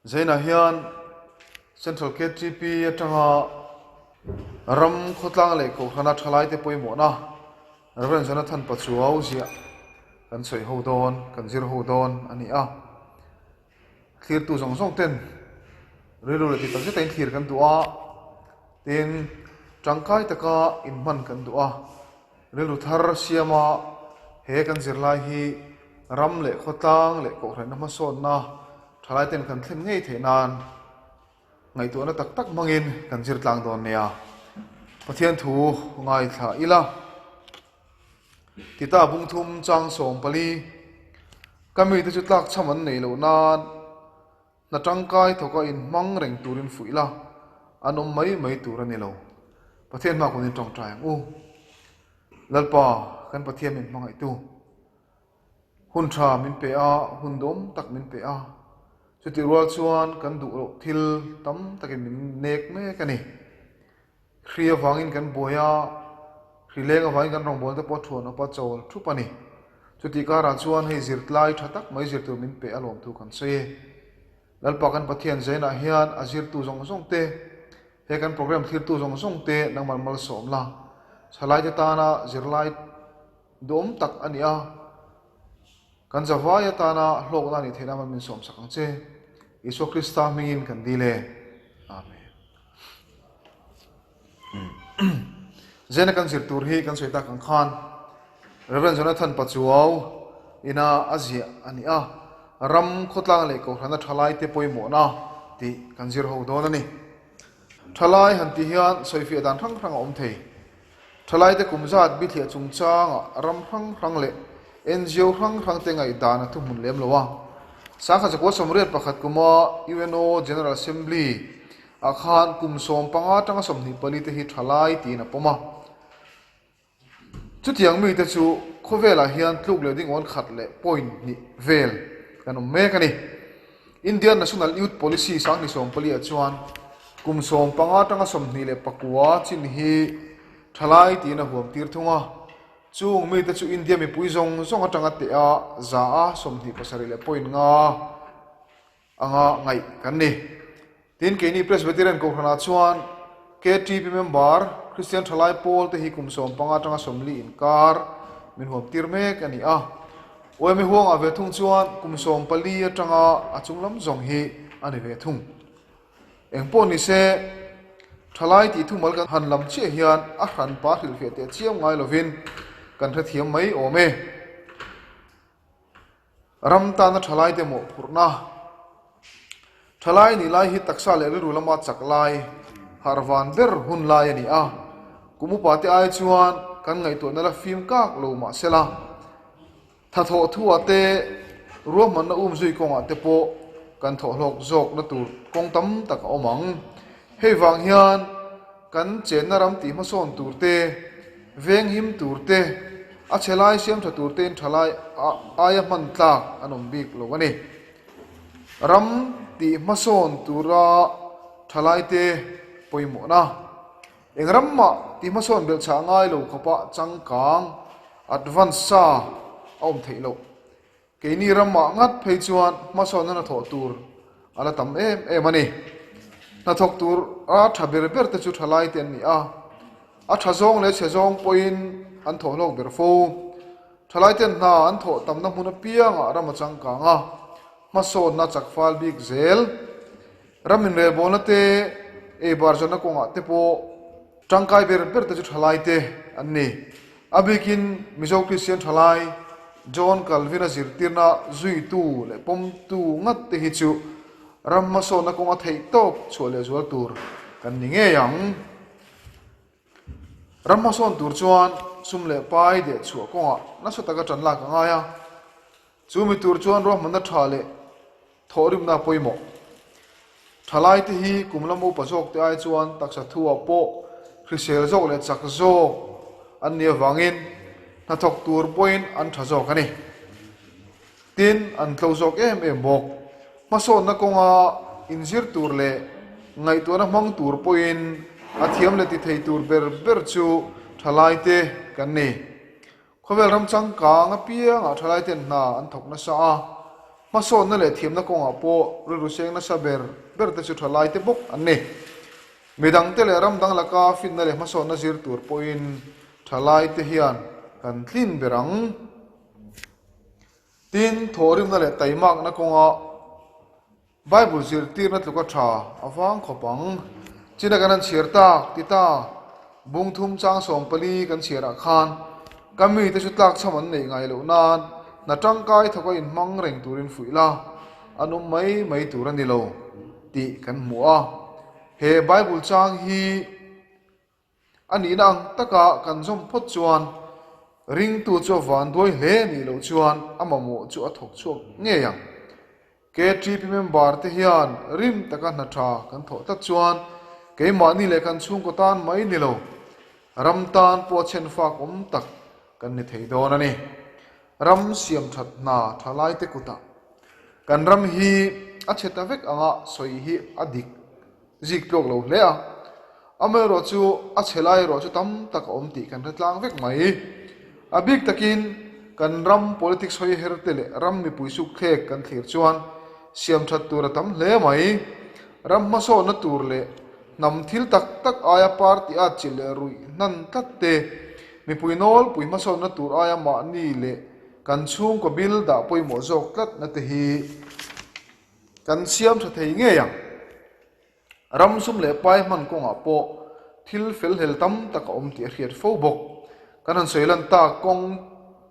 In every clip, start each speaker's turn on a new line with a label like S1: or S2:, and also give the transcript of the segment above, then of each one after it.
S1: Zainah hian Central KTP atanga ram khawtlang leh kohhrana thalaite pawimawhna Rev. Jonathan Pachuau ziah kan sawi ho dawn, kan zir ho dawn a ni a. Thlirtu zawng zawng ten rilru leh tih tak zeta inthlir kan duh a, tin tangkai taka inhman kan duh a. Rilru thar siama he kan zirlai hi ram leh khawtlang leh kohhranna hmasawnna thalaiten kan thlen ngei theih nan ngaihtuahna tak tak hmangin kan zir tlang dawn nia. Pathian thu ngaithla ila. Tita bungthum chang 14, Ka mite chu tlakchham an neih loh nan Hna tangkai thawka inhmang reng turin fuih la, an awm mai mai tur a ni lo. Pathian hma kun in tawngtai ang u. Lalpa, kan Pathian min hmangaihtu. Hun tha min pe a, hun dawm tak min pe a. Chutih rual chuan kan duh loh thil tam takin min nek mek a ni. Hri avangin kan buai a, hri leng avangin kan rawngbawlna te pawh thuan awpa chawl thup a ni. Chutih karah chuan hei zirtlai tha tak mai zir tur min pe a lawm thu kan sawi e. Lalpa kan Pathian Zainah hian a zirtu zawng zawng te, he kan program thlirtu zawng zawng te nangmah malsawm la, thalaite tana zirlai duhawm tak a ni a, kan zavai atana hlawkna a nih theih nan min sawmsak ang che. Isua Krista hmingin kan dil e. Amen. Zena kan zir tur hi kan sawi tak ang khan Rev. Jonathan Pachuau ina a ziah a ni a, ram khawtlang leh kohhrana thalaite pawimawhna tih kan zir ho dawn a ni. Thalai han tih hian sawifiah dan hrang hrang a awm thei. Thalaite kum zat bithliah chungchangah ram hrang hrang leh NGO hrang hrangte ngaihdan a thuhmun lem lo a. Sangha zakua 81 kuma UNO General Assembly ah khan kum 15 atanga 24 te hi thalai tiin a pawm a. Chutiang mite chu khawvelah hian tluk leh ding awn khat leh point hnih vel kan awm mek a ni. Indian National Youth Policy 2014 ah chuan kum 15 atanga 29 chin hi thalai tiin a huam tir thung a. Chung mite chu India mipui zawng zawng atanga teh a za a 27 leh point nga anga ngaih kan ni. Tin, keini Presbyterian Kohhranah chuan KTP member Kristian Thalai Pawl te hi kum 15 atanga 40 inkar min huam tir mek a ni a. OMA huangah ve thung chuan kum 14 atanga a chung lam zawng hi a ni ve thung. Eng pawh ni se, Thalai tih thumal kan han lam chiah hian a hranpa hrilhfiah teh chiam ngai lovin kan hrethiam mai awm e. Ram tana thalaite mawhphurhna, Thalai nih lai hi taksa leh rilru lama chak lai, harh van ber hun lai a ni a. Kum upate ai chuan kan ngaihtuahna la fim kak lo mah sela, thathawh thuah te, ruahmanna umzui kawngah te pawh kan thawhhlawk zawkna tur kawng tam tak a awm ang. Hei vang hian kan chenna ram tih hmasawn tur te, venghim tur te, a chhe lai siam tha tur tein tha lai aia hman tlak an awm bik lo a ni. Ram tih hmasawn tura tha laite pawimawhna. Eng ram mah tih hmasawn belhchhah ngai lo khawpa changkang, advance, sa a awm theih loh. Keini ramah ngat phei chuan hmasawnna hnathawh tur a la tam em em a ni. Hnathawk tur a tha ber ber te chu thalai te an ni a, a tha zawng leh chhe zawng pawhin an thawh hlawk ber fo. Thalai ten hna an thawh tamna hmun apiangah ram a changkang a, hmasawnna chak fal bik zel. Ram inrelbawlna te, eibar zawnna kawngah te pawh tangkai ber ber te chu thalai te an ni. A bikin Mizo Kristian thalai John Calvin-a zirtirna zuitu leh pawmtu ngat te hi chu ram hmasawnna kawnga theih tawp chhuah leh zual tur kan ni ngei ang. Ram hmasawn tur chuan sum leh pai deh chhuah kawngah nasa taka tan lak a ngai a. Chu mi tur chuan ruahmanna tha leh thawhrimna a pawimawh. Thalaite hi kum lam upa zawk te ai chuan taksa thuah pawh hrisel zawk leh chak zawk an nih avangin hnathawk tur pawhin an tha zawk a ni. Tin, an tlo zawk em em bawk. Hmasawnna kawnga inzir tur leh ngaihtuahna hmang tur pawhin a thiam leh ti thei tur ber ber chu thalaite kan ni. Khawvel ram changkang apiangah thalaiten hna an thawk nasa a. Hmasawnna leh thiamna kawngah pawh rilru seng nasa ber ber te chu thalai te bawk an ni. Midangte leh ram dang laka finna leh hmasawnna zir tur pawhin thalai te hian kan tlin ber ang. Tin, thawhrimna leh taimakna kawngah Bible zirtirna tluka tha a vang khawp ang. China kan han chhiar tak ti ta, bung thum chang 14 kan chhiarah khan ka mite chu tlakchham an neih ngai loh nan hna tangkai thawka inhmang reng turin fuih la, an awm mai mai tur a ni lo tih kan hmu a. He Bible chang hi A nihna ang taka kan zawm phawt chuan ringtu chu a vanduai hle nih loh chuan a mamawh chu a thawk chhuak ngei ang. KTP member te hian rim taka hna tha kan thawh tlat chuan keimahni leh kan chhungkaw tan mai ni lo, ram tan pawh a chhenfak awm tak kan ni thei dawn a ni. Ram siam that hna tha lai te kutah kan ram hi a chhe ta vek anga sawi hi a dik Zik tlawk lo hle a, amaherawh chu a chhe lai erawh chu tam tak a awm tih kan hre tlang vek mai. A bik takin kan ram politics hawi her te leh ram mipui suk thlek kan thlir chuan siam that tur a tam hle mai. Ram hmasawnna tur leh hnam thil tak tak aia party at chilh leh ruih hnan tlat te, mipui nawlpui hmasawnna tur aia mahni leh kan chhungkaw bil dah pawimawh zawk tlatna te hi Kan siam tha thei ngei ang. Ram sum leh pai hman kawngah pawh thil fel hlel tam tak a awm tih a hriat fo bawk. Kan han sawi lan tak kawng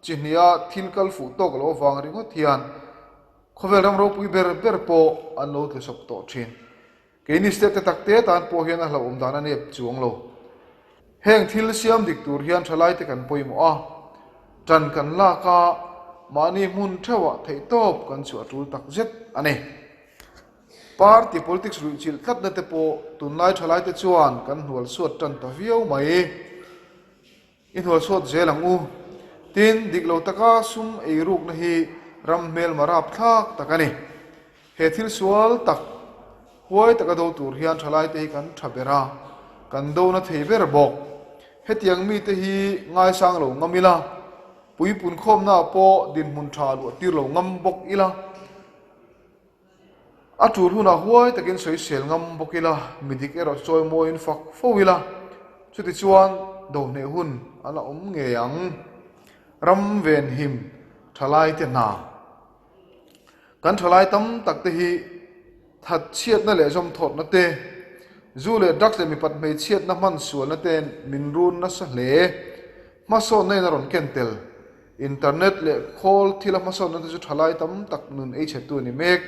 S1: chi hniha thil kal fuh tawk loh avang ringawt hian khawvel ram ropui ber ber pawh an lo tlu sawp tawh thin. Keini step te tak te tan pawh hian a hlauhawm dan a nep chuang lo. Heng thil siam dik tur hian thalai te kan pawimawh a, tan kan lak a, mahni hmun theuhah theihtawp kan chhuah tul tak zet a ni. Party politics ruihchilh tlatna te pawh tunlai thalai te chuan kan hnual suat tan ta viau mai. I hnualchhuat zel ang u. Tin, dik lo taka sum ei rukna hi ram hmelma rapthlak tak a ni. He thil sual tak, huai taka do tur hian thalaite hi kan tha ber a, kan do na thei ber bawk. Hetiang mite hi ngaisang lo ngam ila, puipun khawmnaah pawh dinhmun tha luah tir lo ngam bawk ila, A tul hunah huai takin sawisel ngam bawk ila, mi dik erawh chu chawi mawiin fak fo ila, chutichuan dohneh hun a la awm ngei ang. Ram venhim thalaite hna. Kan thalai tam tak te hi that chhiatna leh zawmthawtna te, zu leh drugs leh mipat hmeichhiatna hman sualna ten min run nasa hle. Hmasawnna in a rawn ken tel. Internet leh khawl thila hmasawnna te chu thalai tam tak nun ei chhetu a ni mek.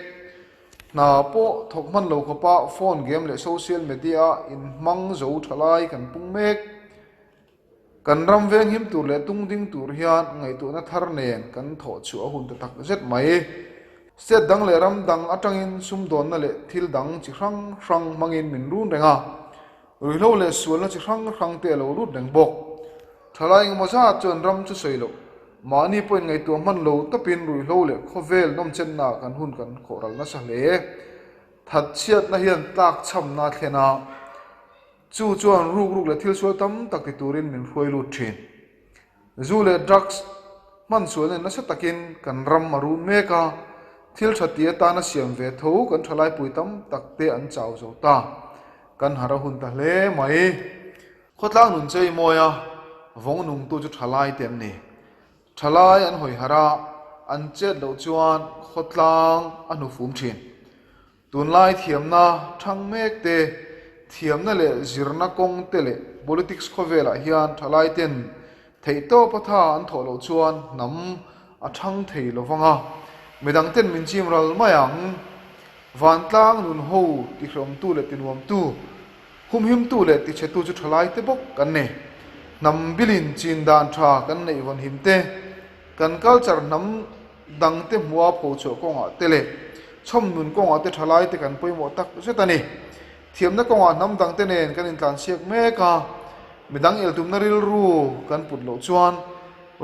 S1: Hna pawh thawk hman lo khawpa phone game leh social media a inhmang zo thalai kan pung mek. Kan ram venghim tur leh tung ding tur hian ngaihtuahna thar nen kan thawh chhuah a hun ta tak zet mai. State dang leh ram dang atangin sumdawnna leh thil dang chi hrang hrang hmangin min run reng a. Ruihhlo leh sualna chi hrang hrang te a lo lut reng bawk. Thalai engemaw zat chuan ram chu sawi loh. Mahni pawhin ngaihtuah hman lo tawpin ruihhlo leh khawvel nawmchennaah kan hun kan khawh ral nasa hle. Thatchhiatna hian tlakchhamna a thlen a, chu chuan rukruk leh thil sual tam tak ti turin min hruai lut thin. Zu leh drugs hman sualna nasa takin kan ram a run mek a, thil tha ti atana siam ve tho kan thalaipui tam tak te an chau zo ta. Kan har a hun ta hle mai. Khawtlang nun chei mawi a, vawng nungtu chu thalai te an ni. Thalai an hawi har a, an chet loh chuan khawtlang a hnufum thin. Tunlai thiamna thang mek te, thiamna leh zirna kawng te leh politics khawvelah hian thalaiten theihtawp a tha an thawh loh chuan hnam a thang thei lo vang a, midangten min chim ral mai ang. Vantlang nun ho tihrawmtu leh tinuamtu, humhimtu leh tichhetu chu thalaite bawk kan ni. Hnam bilin chin dan tha kan neih vawnhim te, kan culture hnam dangte hmua phochhuah kawngah te leh chhawmnun kawngah te thalaite kan pawimawh tak zet a ni. Thiamna kawngah hnam dangte nen kan intlansiak mek a, midang eltumna rilru kan put loh chuan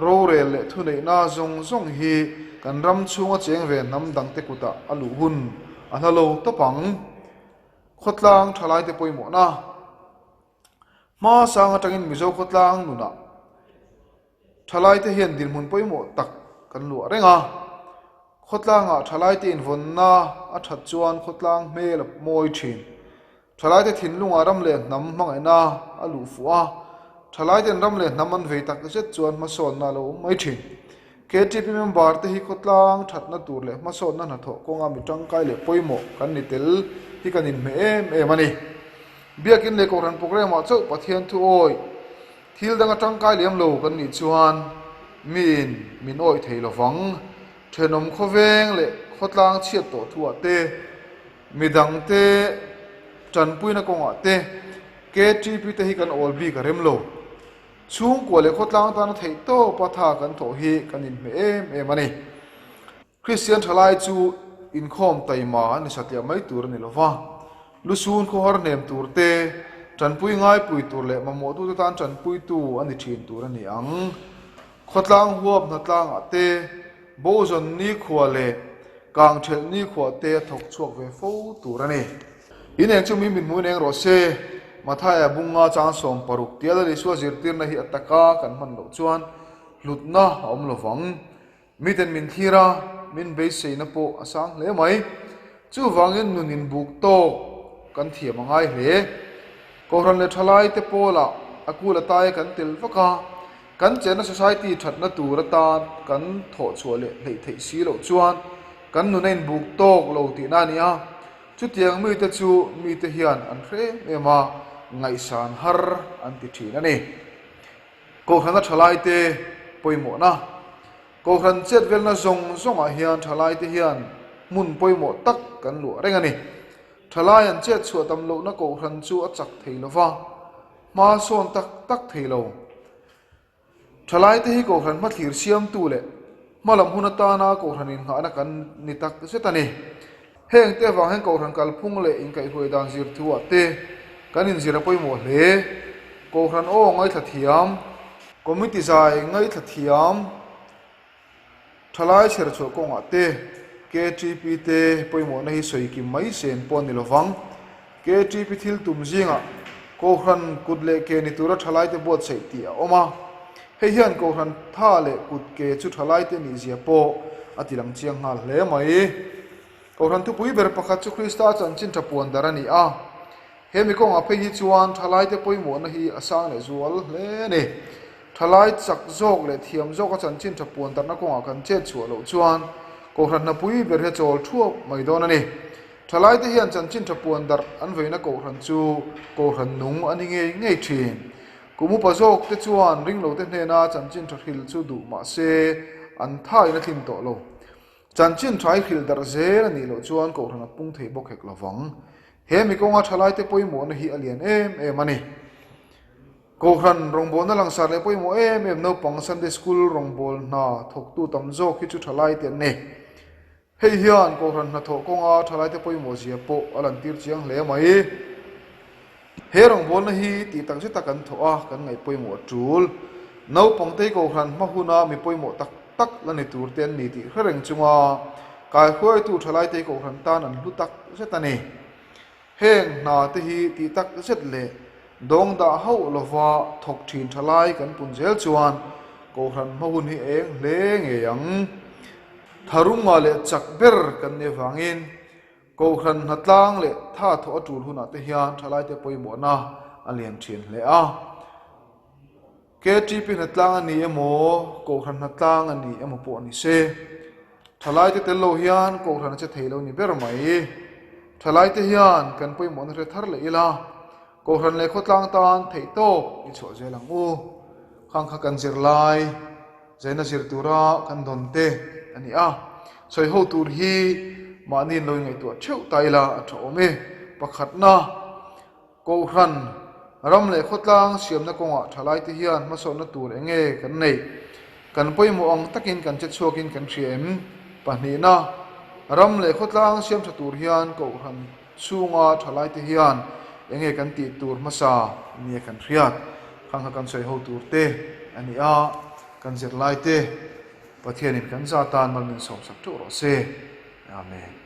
S1: rorel leh thuneihna zawng zawng hi kan ram chhunga cheng ve hnam dangte kutah a luh hun a hla lo tawp ang. Khawtlang thalaite pawimawhna Hma sang atangin Mizo khawtlang nunah thalaite hian dinhmun pawimawh tak kan luah reng a. Khawtlangah thalaite invawnna a that chuan khawtlang hmel a mawi thin. Thalaite thinlungah ram leh hnam hmangaihna a luh fuh a, thalaite'n ram leh hnam an vei tak zet chuan hmasawnna a lo awm mai thin. KTP member te hi khawtlang thatna tur leh hmasawnna hnathawh kawnga mi tangkai leh pawimawh kan ni tel hi kan inhmeh em em a ni. Biakin leh Kohhran programme ah chauh Pathian thu awih thil danga tangkai liam lo kan nih chuan miin min awih thei lovang. Thenawm khawveng leh khawtlang chhiat tawh thuah te, Midangte tanpuina kawngah te KTP te hi kan awl bik a rem lo. Chhungkua leh khawtlang tana theih tawpa tha kan thawh hi kan inhmeh em em a ni. Kristian thalai chu inkhawm taima a ni satliah mai tur a ni lo va, lusun khawhar hnem tur te, tanpui ngaipui tur leh mamawhtute tan tanpuitu a ni thin tur a ni ang. Khawtlang huap hnatlangah te, Bozawn nikhua leh Kangthelh nikhua te a thawk chhuak ve fo tur a ni. In eng chu mi mithmuhin eng rawh se, Mathaia bunga chang 60 tial a Isua zirtirna hi a taka kan hman loh chuan hlutna a awm lo vang. Miten min thlir a, min beiseina pawh a sang hle mai. Chuvangin nun inbuk tawk kan thiam a ngai hle. Kohhran leh thalaite pawlah a kul a taia kan tel vak a, Kan chenna society thatna tur atan kan thawh chhuah leh hleih theih si loh chuan kan nun a inbuk tawk lo tihna a ni a, chutiang mite chu mite hian an hre em em a, ngaihsan har an ti thin a ni. Kohhrana thalaite pawimawhna, Kohhran chetvelna zawng zawngah hian thalaite hian hmun pawimawh tak kan luah reng a ni. Thalai an chet chhuah tam lohna kohhran chu a chak thei lo va, Hma sawn tak tak thei lo. Thalaite hi Kohhran hmathlir siamtu leh hma lam hun atana Kohhran innghahna kan ni tak zet a ni. Heng te avang hian Kohhran kalphung leh inkaihhruai dan zir thuah te kan inzir a pawimawh hle. Kohhran aw ngaithla thiam, Committee zai ngaithla thiam, Thalai chher chhuah kawngah te KTP te pawimawhna hi sawi kim mai sen pawh a ni lovang. KTP thil tum zingah Kohhran kut leh ke ni tura thalaite buatsaih tih a awm a. Hei hian Kohhran tha leh kut ke chu thalaite nih zia pawh a ti lang chiang nghal hle mai. Kohhran thupui ber pakhat chu Krista chanchin tha puan dar a ni a. He mi kawngah phei hi chuan thalaite pawimawhna hi a sang leh zual hle a ni. Thalai chak zawk leh thiam zawka chanchin tha puan darhna kawngah kan chet chhuah loh chuan Kohhran hnapui ber hi a chawl thuap mai dawn a ni. Thalaite hian chanchin tha puan darh an veina Kohhran chu Kohhran nung a ni ngei ngei thin. Kum upa zawk te chuan ringlote hnena chanchin tha hril chu duh mah se an thain a tlin tawh lo. Chanchin tha i hrilh darh zel a nih loh chuan Kohhran a pung thei bawk hek lovang. He mi kawnga thalaite pawimawhna hi a lian em em a ni. Kohhran rawngbawlna langsar leh pawimawh em em naupang Sunday School rawngbâwl hna thawktu tam zawk hi chu thalaite an ni. Hei hian Kohhran hnathawh kawnga thalaite pawimawh zia pawh a lantir chiang hle mai. He rawngbawlna hi tih tak zeta kan thawh a, kan ngaih pawimawh a tul. Naupangte hi Kohhran hma huna mi pawimawh tak tak la ni tur te an ni tih hre reng chunga kaihruaitu thalaite hi Kohhran tan an hlu tak zet a ni. Heng hna te hi tih tak zet leh dawng dah hauh lova thawk thin tha lai kan pun zel chuan Kohhran hma hun hi eng hle ngei ang. Tharunga leh chak ber kan nih avangin Kohhran hnatlang leh tha thawh a tul hunah te hian thalaite pawimawhna a lian thin hle a. KTP hnatlang a ni emaw, Kohhran hnatlang a ni emaw pawh ni se, thalaite tel lo hian Kohhran a che thei lo ni ber mai. Thalaite hian kan pawimawhna hre thar leh ila, Kohhran leh khawtlang tan theihtawp i chhuah zel ang u. Khang kha kan zir lai, zaina zir tura kan dawn te a ni a. Sawi ho tur hi mahni in lo ingaihtuah theuh ta ila a tha awm e. Pakhatna. Kohhran, ram leh khawtlang siamna kawngah thalaite hian hmasawnna tur eng nge kan neih? Kan pawimawh ang takin kan che chhuakin kan hria em? Pahnihna, ram leh khawtlang siam tha tur hian Kohhran chhunga thalaite hian eng nge kan tih tur hmasa nia kan hriat? Khang kha kan sawi ho tur te a ni a, kan zirlaite Pathianin kan za tan mal min sawmsak teuh rawh se. Amen.